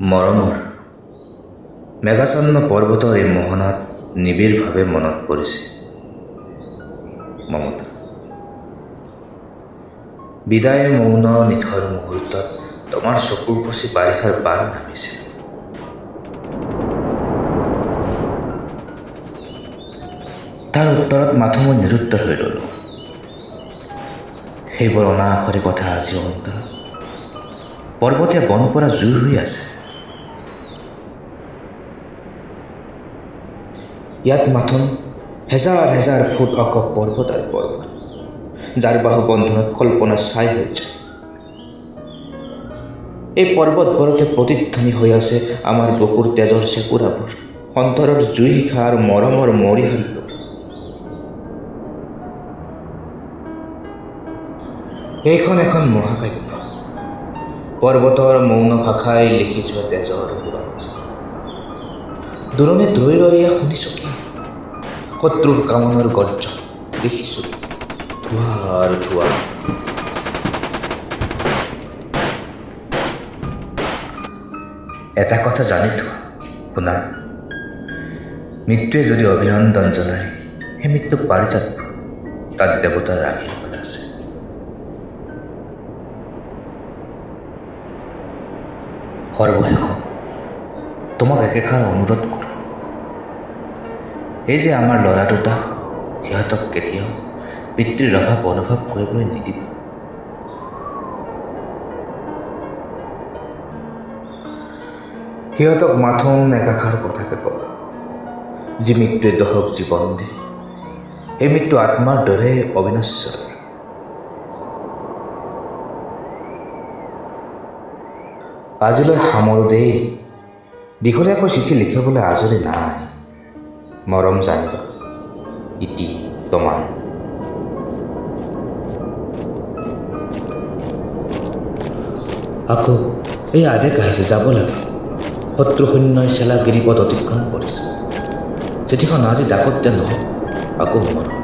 মৰমৰ মেঘাচ্ছন্ন পৰ্বতৰ এই মোহনাত নিবিড়ভাৱে মনত পৰিছে মমতা। বিদায় মৌন নিথৰ মুহূৰ্তত তোমাৰ চকু উপচি বাৰিষাৰ বান নামিছিল। তাৰ উত্তৰত মাথো মই নিৰুত্তৰ হৈ ৰ'লোঁ। সেইবোৰ অনাখৰী কথা আজিও অন্তৰত পৰ্বতীয়া বন পৰা জুই হৈ আছে। ইয়াত মাথোন হেজাৰ হেজাৰ ফুট অক পৰ্বত আৰু পৰ্বত, যাৰ বাহু বন্ধনত কল্পনা ছাই হৈ যায়। এই পৰ্বতবোৰতে প্ৰতিধ্বনি হৈ আছে আমাৰ বুকুৰ তেজৰ চেকুৰাবোৰ, অন্তৰৰ জুই শিখা আৰু মৰমৰ মৰিশালবোৰ। এইখন এখন মহাকাব্য, পৰ্বতৰ মৌন ভাষাই লিখি যোৱা তেজৰ বুৰঞ্জী। দূৰণিত ৰৈ ৰৈ শুনিছোঁ কি শত্ৰুৰ কামনৰ গৰ্জন, দেখিছোঁ ধোঁৱা আৰু ধোঁৱা। এটা কথা জানি থোৱা শুনা, মৃত্যুৱে যদি অভিনন্দন জনায়, সেই মৃত্যু পাৰিজাত, তাত দেৱতাৰ আশীৰ্বাদ আছে। সৰ্বশেষত তোমাক একেষাৰ অনুৰোধ কৰোঁ, এই যে আমাৰ ল'ৰা দুটা, সিহঁতক কেতিয়াও পিতৃৰ অভাৱ অনুভৱ কৰিবলৈ নিদিব। সিহঁতক মাথোন একাষাৰ কথাকে ক'বা, যি মৃত্যুৱে দহক জীৱন দিয়ে, সেই মৃত্যু আত্মাৰ দৰে অবিনশ্বৰ। আজিলৈ সামৰোঁ দেই, দীঘলীয়াকৈ চিঠি লিখিবলৈ আজৰি নাই। মৰম জানিবা, ইতি তোমাৰ। আকৌ এই আদেশ আহিছে, যাব লাগে। শত্ৰু সৈন্যই চেলা গিৰিপথ অতিক্ৰম কৰিছে। চিঠিখন আজি ডাকত দিয়া নহওক, আকৌ মৰম।